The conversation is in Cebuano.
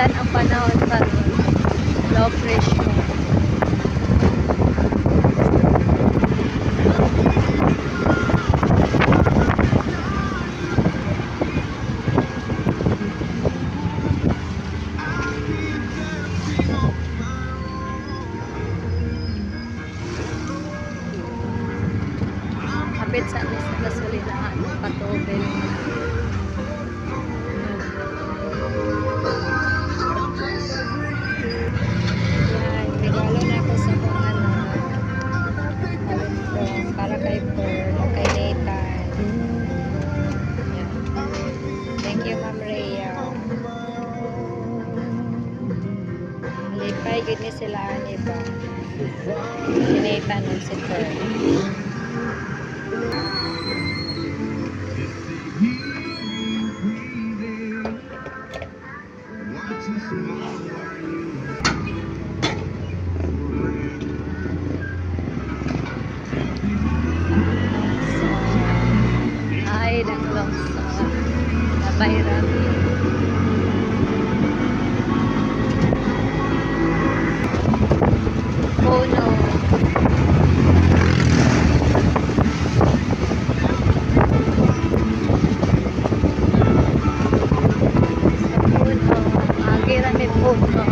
Maulan ang panahon karon. Low pressure. Kapit sa amin sa gasolinahan, patubel. Yan, regalo na ako sa akong anak. Talukpong para kay Pearl o kay Nathan. Yan. Thank you, Ma'am Rhea. Lipay, gud ni sila ani ba? Si Nathan ug si Pearl. So, ay, ng Longson. Nabay rami. Oh no. Sa puno. Agi rami puno.